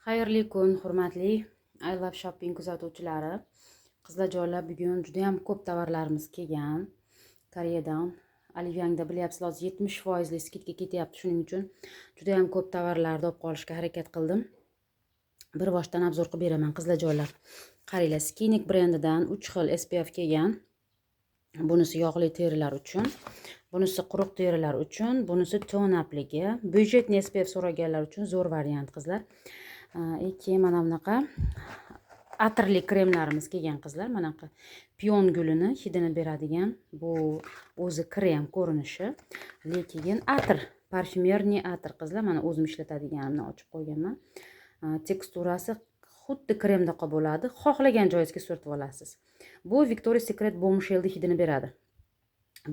Xayrli kun, hurmatli I Love Shopping kuzatuvchilari. Qizlarjonlar, bugun juda ham ko'p tovarlarimiz kelgan Koreyadan. Olive bilyapsizlar, hozir 70 foizli скидка ketyapti. Shuning uchun juda ham ko'p tovarlarni olib qolishga harakat qildim. Bir boshdan обзор qilib beraman, qizlarjonlar. Qaranglar, Skinic brendidan 3 xil SPF kelgan. Bunisi yog'li terilar uchun, bunisi quruq terilar uchun, bunisi tone upligi. Бюджетный SPF so'raganlar uchun zo'r variant, qizlar. И keyin mana bunaqa atirli kremlarimiz kelgan, qizlar. Manaqa pion gulini hidini beradigan, bu o'zi krem ko'rinishi, lekin atir, парфюмерный atir, qizlar. Mana o'zim ishlatadiganimni ochib qo'yganman. Teksturasi xuddi kremdaqa bo'ladi, xohlagan joyingizga surtib olasiz. Bu Victoria's Secret Bombshellni hidini beradi.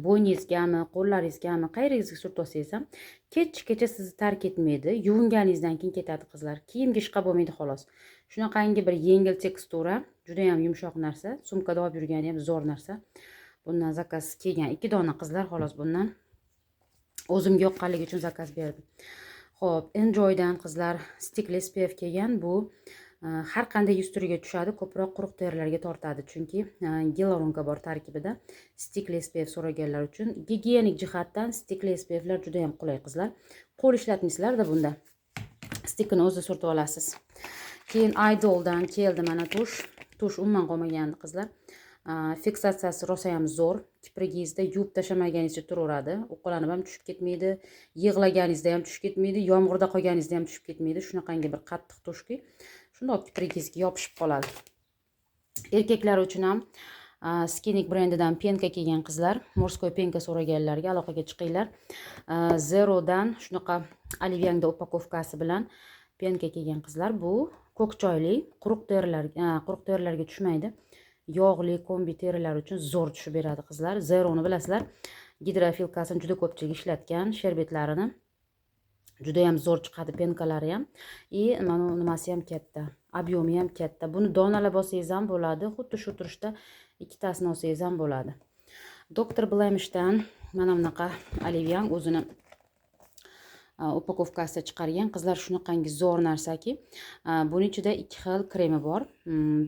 Bo'yningizgami, qo'llaringizgami, qayeringizga surtib olsangiz ham kechgacha sizni tark etmaydi. Yuvinganingizdan keyin ketadi, qizlar. Kiyimga ishqa bo'lmaydi, xolos. Shunaqangi bir yengil tekstura, judayam yumshoq narsa, sumkada olib yurgani ham zo'r narsa. Bundan заказ kelgan ikki dona, qizlar, xolos. Bundan o'zimga yoqqanligi uchun заказ berdim. Ho'p, Enjoydan, qizlar, стик li SPF kelgan. Bu har qanday yuz turiga tushadi, ko'proq quruq terilarga tortadi, chunki гиалуронка bor tarkibida. Стик li SPF so'raganlar uchun gigiyenik jihatdan стик li SPFlar juda yam qulay, qizlar. Qo'l ishlatmaysizlarda bunda, стик ini o'zi surtib olasiz. Keyin Idoldan keldi mana тушь. Тушь umuman qolmagandi, qizlar. Fiksatsiyasi rosayam zo'r, kiprigingizda yuvib tashlamaganingizcha turaveradi, uqalanib ham tushib ketmaydi, yig'laganingizda ham tushib ketmaydi, yomg'irda qolganingizda ham tushib ketmaydi. Shunaqangi bir qattiq тушь ki, shundoq kiprigingizga yopishib qoladi. Erkaklar uchun ham Skinic brendidan пенка kelgan, qizlar. Морской пенка so'raganlarga aloqaga chiqinglar. Zerodan shunaqa Olive Youngda упаковка si bilan пенка kelgan, qizlar. Bu ko'k choyli, quruq terilar, quruq terilarga tushmaydi, yog'li kombi terilar uchun zo'r tushib beradi, qizlar. Zeroni bilasizlar, гидрофилка sini juda ko'pchilik ishlatgan, sherbetlarini judayam zo'r chiqadi, пенка lari ham. И mana nimasi ham katta, объем i ham katta. Buni donalab olsangiz ham bo'ladi, xuddi shu turishda ikkitasini olsangiz ham bo'ladi. Doktor Blemishdan mana bunaqa Olive Young o'zini упаковка sida chiqargan, qizlar. Shunaqangi zo'r narsaki, buni ichida ikki xil kremi bor.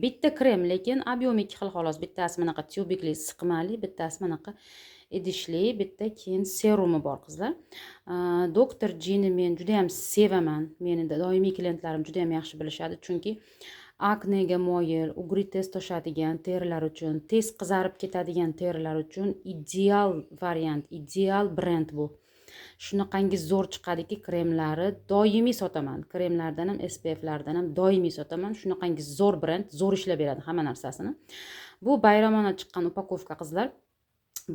Bitta krem, lekin объем i ikki xil, xolos. Bittasi bunaqa тюбик li, siqmali, bittasi bunaqa idishli, bitta keyin serumi bor, qizlar. Doktor Jini men judayam sevaman, meni doimiy klientlarim judayam yaxshi bilishadi, chunki aknega moyil, угри tez toshadigan terilar uchun, tez qizarib ketadigan terilar uchun ideal variant, ideal brend bu. Shunaqangi zo'r chiqadiki kremlari, doimiy sotaman. Kremlardan ham, SPFlardan ham doimiy sotaman. Shunaqangi zo'r brend, zo'r ishlab beradi hamma narsasini. Bu bayramona chiqqan упаковка, qizlar.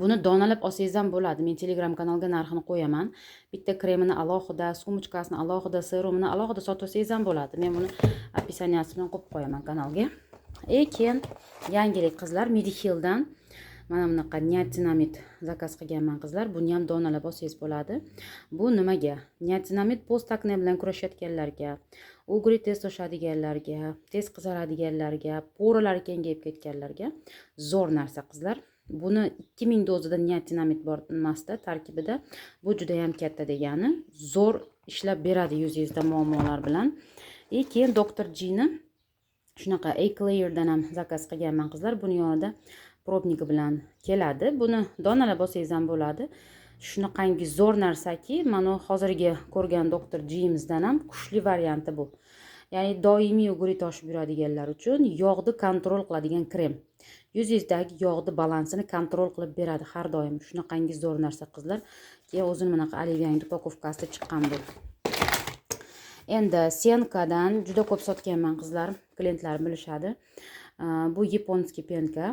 Buni donalab olsangiz ham bo'ladi. Men Telegram kanalga narxini qo'yaman. Bitta kremini alohida, сумочка sini alohida, serumini alohida sotib olsangiz ham bo'ladi. Men buni описания si bilan qo'yib qo'yaman kanalga. И keyin yangilik, qizlar, Medihilldan mana bunaqa niacinamid заказ qilganman, qizlar. Buni ham donalab olsangiz bo'ladi. Bu nimaga? Niacinamid пост акне bilan kurashayotganlarga, угри tez toshadiganlarga, tez qizaradiganlarga, пора lari kengayib ketganlarga zo'r narsa, qizlar. Buni 2000 dozada niacinamid bor nimasida, tarkibida. Bu judayam katta degani, zo'r ishlab beradi yuzingizda muammolar bilan. И keyin Doktor Jini shunaqa Eclairdan ham заказ qilganman, qizlar. Buni yonida пробник i bilan keladi. Buni donalab olsangiz ham bo'ladi. Shunaqangi zo'r narsaki, mana hozirgi ko'rgan Doktor Jimizdan ham kuchli varianti bu. Ya'ni doimiy угри toshib yuradiganlar uchun yog'ni контроль qiladigan krem. Yuzingizdagi yog'ni balansini контроль qilib beradi har doim. Shunaqangi zo'r narsa, qizlar. Keyin o'zini bunaqa Olive Young упаковка sida chiqqan bu. Endi Senkadan juda ko'p sotganman, qizlar, klientlarim bilishadi. Bu японский пенка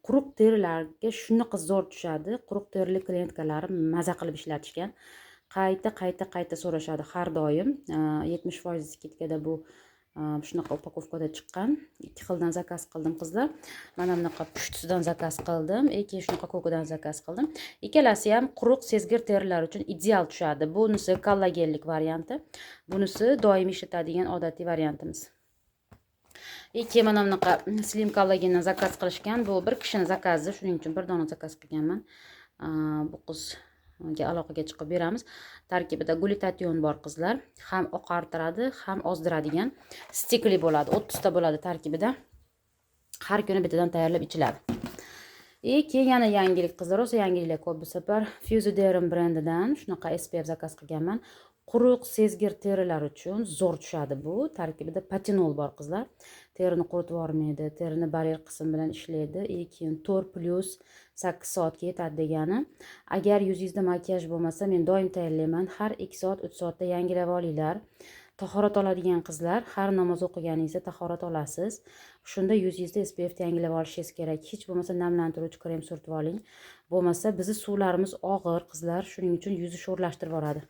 quruq terilarga shunaqa zo'r tushadi. Quruq terili клиентка larim maza qilib ishlatishgan, qayta qayta qayta so'rashadi har doim. 70% скидка da bu shunaqa упаковка da chiqqan. Ikki xildan заказ qildim, qizlar. Mana bunaqa pushtisidan заказ qildim и keyin shunaqa ko'kidan заказ qildim. Ikkalasi ham quruq, sezgir terilar uchun ideal tushadi. Bunisi kollagenlik varianti, bunisi doimiy ishlatadigan odatiy variantimiz. И keyin mana bunaqa slim kollagendan заказ qilishgan. Bu bir kishini заказ i, shuning uchun bir dona заказ qilganman. Bu qiz Aloqaga chiqib beramiz. Tarkibida glutation bor, qizlar, ham oqartiradi, ham ozdiradigan. Стик li bo'ladi, 30 ta bo'ladi tarkibida. Har kuni bittadan tayyorlab ichiladi. И keyin yana yangilik, qizlar, rosa yangiliklar ko'p bu safar. Fusiderm brendidan shunaqa SPF заказ qilganman. Quruq, sezgir terilar uchun zo'r tushadi bu. Tarkibida pantенol bor, qizlar, terini quritib yubormaydi, terini baryer qismi bilan ishlaydi. И keyin 4 plyus 8 soatga yetadi degani. Agar yuzingizda makiyaj bo'lmasa, men doim tayyorlayman, har 2 soat, 3 soatda yangilab olinglar. Tahorat oladigan qizlar, har namoz o'qiganingizda tahorat olasiz, shunda yuzingizda SPF yangilab olishingiz kerak. Hech bo'lmasa namlantiruvchi krem surtib oling. Bo'lmasa bizni suvlarimiz og'ir, qizlar, shuning uchun yuzni sho'rlashtirib yuboradi.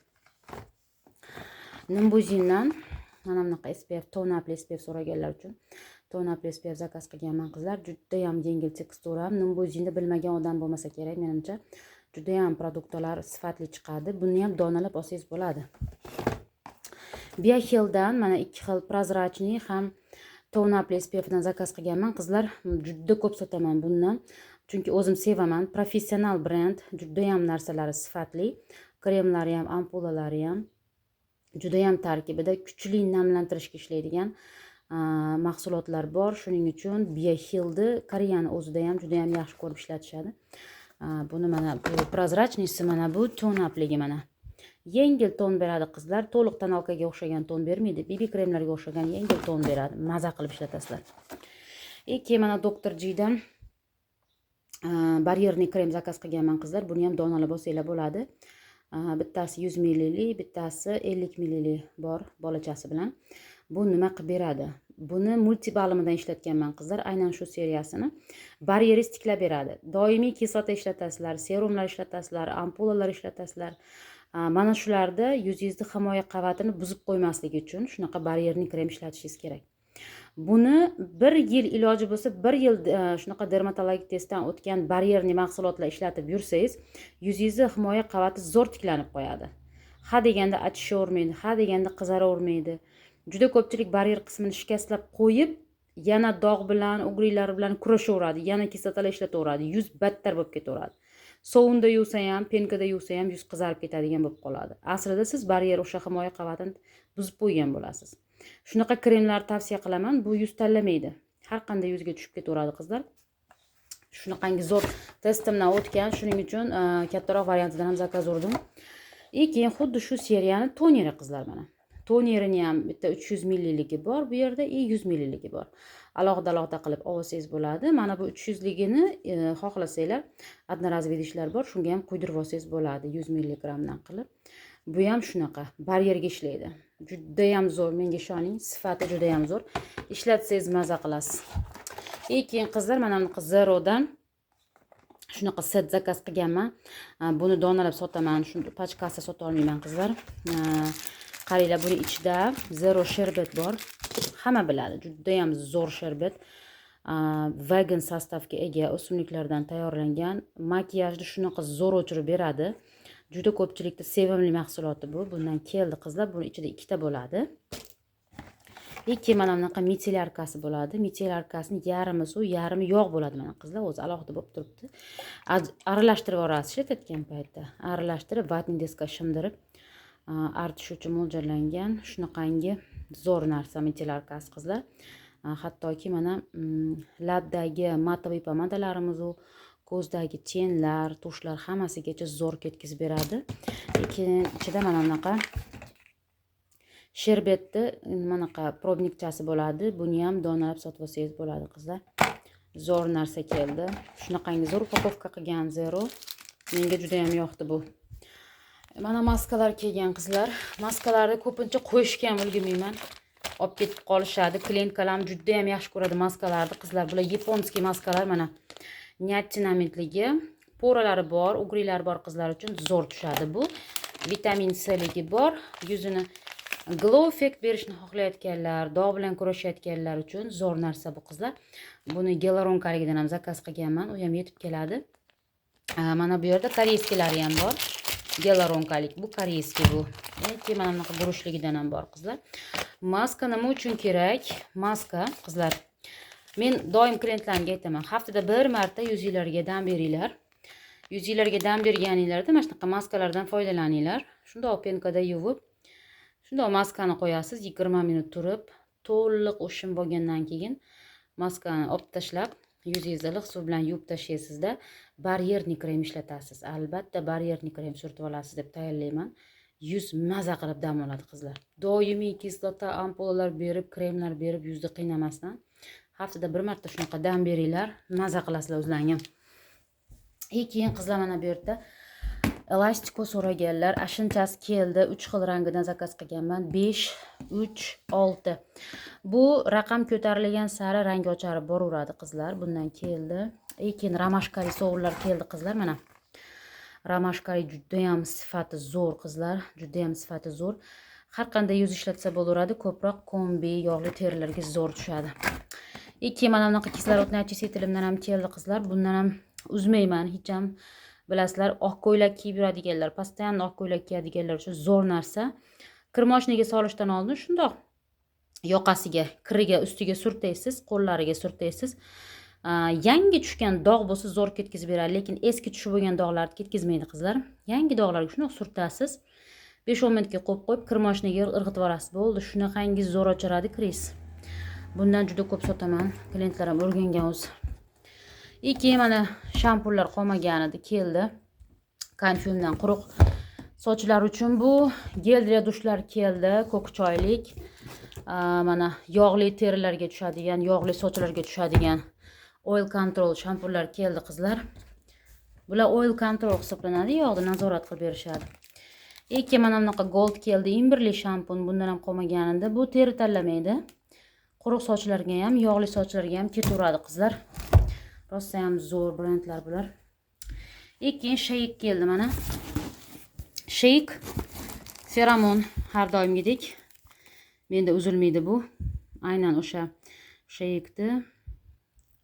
Nimbuzindan mana bunaqa SPF, tone-up li SPF so'raganlar uchun tone-up li SPF заказ qilganman, qizlar. Judayam yengil tekstura. Nimbuzinni bilmagan odam bo'lmasa kerak menimcha. Judayam продукт lar sifatli chiqadi. Buni ham donalab olsangiz bo'ladi. Biaxildan mana ikki xil прозрачный ham tone-up li SPFdan заказ qilganman, qizlar. Juda ko'p sotaman bundan, chunki o'zim sevaman. Professional brend, judayam narsalari sifatli, kremlari ham, ampulalari ham. Judayam tarkibida kuchli namlantirishga ishlaydigan mahsulotlar bor. Shuning uchun Biaxilni Koreyani o'zida ham judayam yaxshi ko'rib ishlatishadi. Buni mana bu прозрачный si, mana bu tone-up ligi. Mana yengil ton beradi, qizlar. To'liq тоналка ga o'xshagan ton bermaydi, BB kremlarga o'xshagan yengil ton beradi. Maza qilib ishlatasizlar. И keyin mana Doktor Gdan барьерный krem заказ qilganman, qizlar. Buni ham donalab olsanglar bo'ladi. Bittasi 100 millili, bittasi 50 millili bor bolachasi bilan. Bu nima qilib beradi? Buni Multibalm idan ishlatganman, qizlar, aynan shu seriyasini. Baryeringiz tiklab beradi. Doimiy kislota ishlatasizlar, serumlar ishlatasizlar, ampulalar ishlatasizlar. Mana shularda yuzingizni himoya qavatini buzib qo'ymasligi uchun shunaqa барьерный krem ishlatishingiz kerak. Buni bir yil, iloji bo'lsa bir yil shunaqa dermatologik testdan o'tgan барьерный mahsulotlar ishlatib yursangiz, yuzingizni himoya qavati zo'r tiklanib qo'yadi. Ha deganda achishavermaydi, ha deganda qizaravermaydi. Juda ko'pchilik baryer qismini shikastlab qo'yib, yana dog' bilan, угри lar bilan kurashaveradi, yana kislotalar ishlataveradi, yuz battar bo'lib ketaveradi. Sovunda yuvsa ham, пенка da yuvsa ham yuz qizarib ketadigan bo'lib qoladi. Aslida siz baryer, o'sha himoya qavatini buzib qo'ygan bo'lasiz. Shunaqa kremlarni tavsiya qilaman. Bu yuz tanlamaydi, har qanday yuzga tushib ketaveradi, qizlar. Shunaqangi zo'r testimdan o'tgan, shuning uchun kattaroq variantidan ham заказ urdim. И keyin xuddi shu seriyani toneri, qizlar. Mana tonerini ham bitta 300 milliligi bor bu yerda и 100 milliligi bor. Alohida alohida qilib olsangiz bo'ladi. Mana bu 300 ligini xohlasanglar, одноразовый idishlar bor, shunga ham quydirib olsangiz bo'ladi 100 milligrammdan qilib. Bu ham shunaqa baryerga ishlaydi. Judayam zo'r, menga ishoning, sifati judayam zo'r, ishlatsangiz maza qilasiz. И keyin, qizlar, mana bunaqa Zerodan shunaqa set заказ qilganman. Buni donalab sotaman, shuni pachkasi sota olmayman, qizlar. Qaranglar, buni ichida Zero sherbet bor. Hamma biladi, judayam zo'r sherbet, vegan состав ga ega, o'simliklardan tayyorlangan. Makiyajni shunaqa zo'r o'chirib beradi. Juda ko'pchilikda sevimli mahsuloti bu. Bundan keldi, qizlar. Buni ichida ikkita bo'ladi. И keyin mana bunaqa мицеллярка si bo'ladi. Мицеллярка sini yarmi suv, yarmi yog' bo'ladi. Mana, qizlar, o'zi alohida bo'lib turibdi. Aralashtirib yuborasiz ishlatayotgan paytda. Aralashtirib, ватный диск ka shimdirib artish uchun mo'ljallangan shunaqangi zo'r narsa мицеллярка si, qizlar. Hattoki mana labdagi матовый pomadalarimizu ko'zdagi тень lar, тушь lar, hammasigacha zo'r ketkazib beradi. Keyin ichida mana bunaqa sherbetni manaqa пробник chasi bo'ladi. Buni ham donalab sotib olsangiz bo'ladi, qizlar. Zo'r narsa keldi. Shunaqangi zo'r упаковка qilgan Zero, menga judayam yoqdi bu. Mana maskalar kelgan, qizlar. Maskalarni ko'pincha qo'yishga ham ulgurmayman, olib ketib qolishadi. Клиентка larim judayam yaxshi ko'radi maskalarni, qizlar. Bular японский maskalar. Mana niacinamidligi, пора lari bor, угри lari bor qizlar uchun zo'r tushadi bu. Vitamin C ligi bor. Yuzini glow effekt berishni xohlayotganlar, dog' bilan kurashayotganlar uchun zo'r narsa bu, qizlar. Buni гиалуронка ligidan ham заказ qilganman, u ham yetib keladi. Mana bu yerda корейский lari ham bor, гиалуронка lik. Bu корейский bu. Keyin mana bunaqa guruchligidan ham bor, qizlar. Maska nima uchun kerak? Maska, qizlar, men doim klientlarimga aytaman, haftada bir marta yuzinglarga dam beringlar. Yuzinglarga dam berganinglarda mana shunaqa maskalardan foydalaninglar. Shundoq пенка da yuvib, shundoq maskani qo'yasiz, 20 minut turib, to'liq o'shim bo'lgandan keyin maskani olib tashlab, yuzingizni iliq suv bilan yuvib tashlaysizda, барьерный krem ishlatasiz. Albatta барьерный krem surtib olasiz deb tayinlayman. Yuz maza qilib dam oladi, qizlar. Doimiy kislota ampulalar berib, kremlar berib yuzni qiynamasdan haftada bir marta shunaqa dam beringlar, maza qilasizlar o'zlaring ham. И keyin, qizlar, mana bu yerda эластико so'raganlar, ashunchasi keldi. Uch xil rangidan zakaz qilganman: 5, 3, 6. Bu raqam ko'tarilgan sari rangi ocharib boraveradi, qizlar. Bundan keldi. И keyin ромашка li sovunlar keldi, qizlar. Mana, ромашка li judayam sifati zo'r, qizlar, judayam sifati zo'r. Har qanday yuz ishlatsa bo'laveradi, ko'proq kombi, yog'li terilarga zo'r tushadi. И keyin mana bunaqa кислородный очиститель imdan ham keldi, qizlar. Bundan ham uzmayman hech ham. Bilasizlar, oq ko'ylak kiyib yuradiganlar, постоянно oq ko'ylak kiyadiganlar uchun zo'r narsa. Kir moshinaga solishdan oldin shundoq yoqasiga, kiriga, ustiga surtaysiz, qo'llariga surtaysiz. Yangi tushgan dog' bo'lsa, zo'r ketkazib beradi, lekin eski tushib bo'lgan dog'larni ketkazmaydi, qizlar. Yangi dog'larga shundoq surtasiz, 5-10 minutga qo'yib qo'yib, kir moshinaga irg'itib yuborasiz, bo'ldi. Shunaqangi zo'r ocharadi kris. Bundan juda ko'p sotaman, klientlar ham o'rgangan o'zi. И keyin mana shampunlar qolmagan edi, keldi. Konfyumdan quruq sochlar uchun bu. Гель для душ lar keldi, ko'k choylik. Mana yog'li terilarga tushadigan, yog'li sochlarga tushadigan oil control shampunlar keldi, qizlar. Bular oil control hisoblanadi, yog'ni nazorat qilib berishadi. И keyin mana bunaqa gold keldi, imbirli shampun. Bundan ham qolmagan edi. Bu teri tanlamaydi, quruq sochlarga ham, yog'li sochlarga ham ketaveradi, qizlar. Rosayam zo'r brendlar bular. И keyin Sheyk keldi, mana Sheyk feromon, har doimgidek menda uzilmaydi bu. Aynan o'sha Sheykni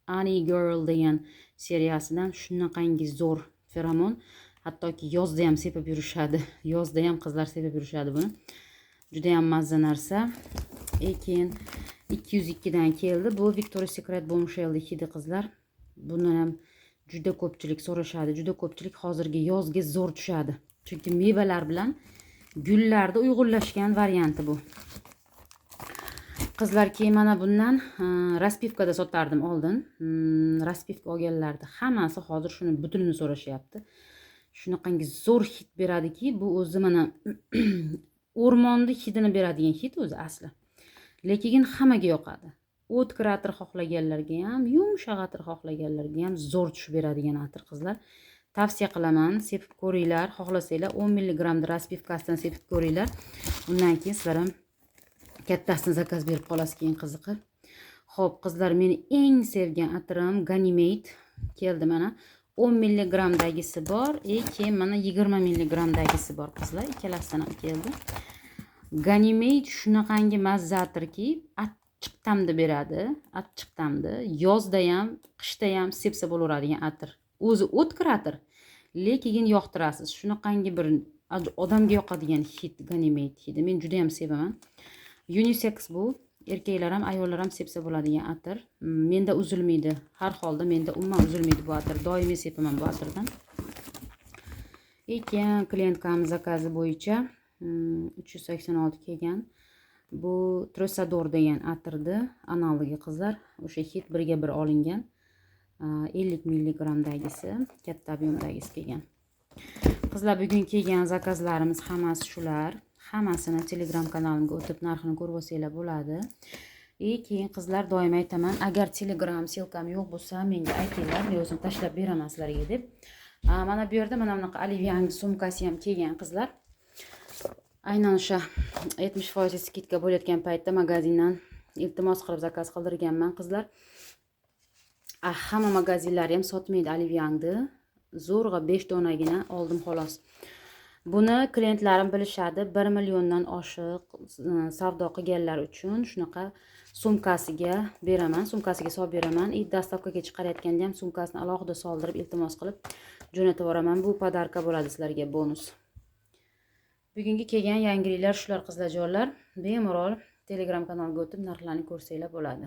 Honey Girl degan seriyasidan shunaqangi zo'r feromon, hattoki yozda ham sepib yurishadi, yozda ham qizlar sepib yurishadi buni. Judayam mazza narsa. И keyin 202 dan keldi bu Victoria's Secret Bombshellni hidi, qizlar. Bundan ham juda ko'pchilik so'rashadi, juda ko'pchilik. Hozirgi yozga zo'r tushadi, chunki mevalar bilan gullarni uyg'unlashgan varianti bu, qizlar. Keyin mana bundan распивка da sotardim oldin. Распивка olganlarni hammasi hozir shuni butunini so'rashyapti. Shunaqangi zo'r hid beradiki bu o'zi, mana o'rmonni hidini beradigan hid o'zi asli, lekin hammaga yoqadi. O'tkir atir xohlaganlarga ham, yumshoq atir xohlaganlarga ham zo'r tushib beradigan atir, qizlar. Tavsiya qilaman, sepib ko'ringlar. Xohlasanglar, 10 milligrammni распивка sidan sepib ko'ringlar, undan keyin sizlar ham kattasini zakaz berib qolasiz keyin, qiziqi. Ho'p, qizlar, meni eng sevgan atirim Ganymede keldi. Mana 10 milligrammdagisi bor и keyin mana 20 milligrammdagisi bor, qizlar. Ikkalasidan ham keldi. Ganymede shunaqangi mazza atirki, achchiq ta'mda beradi, achchiq ta'mda. Yozda ham, qishda ham sepsa bo'laveradigan atir. O'zi o'tkir atir, lekin yoqtirasiz. Shunaqangi bir odamga yoqadigan hid Ganymede hidi, men juda yam sevaman. Unisex bu, erkaklar ham, ayollar ham sepsa bo'ladigan atir. Menda uzilmaydi, har holda menda umuman uzilmaydi bu atir, doimiy sepaman bu atirdan. И keyin клиентка miz zakazi bo'yicha 386 kelgan. Bu Trosador degan atirni analogi, qizlar. O'sha hid birga bir olingan, 50 milligrammdagisi, katta объем dagisi kelgan, qizlar. Bugun kelgan zakazlarimiz hammasi shular. Hammasini Telegram kanalimga o'tib, narxini ko'rib olsanglar bo'ladi. И keyin, qizlar, doim aytaman, agar Telegram ссылка m yo'q bo'lsa, menga aytinglar, men o'zim tashlab beraman sizlarga deb. Mana bu yerda mana bunaqa Olive sumkasi ham kelgan, qizlar. Aynan o'sha 70% скидка bo'layotgan paytda magazindan iltimos qilib zakaz qildirganman, qizlar. Hamma magazinlar ham sotmaydi Olive Youngni, zo'rg'a 5 donagina oldim, xolos. Buni klientlarim bilishadi, 1 milliondan oshiq savdo qilganlar uchun shunaqa sumkasiga beraman, sumkasiga solib beraman. И доставка ga chiqarayotganda ham sumkasini alohida soldirib, iltimos qilib jo'natib yuboraman. Bu подарка bo'ladi sizlarga, bonus. Bugungi kelgan yangiliklar shular, qizlarjonlar. Bemalol Telegram kanalga o'tib, narxlarni ko'rsanglar bo'ladi.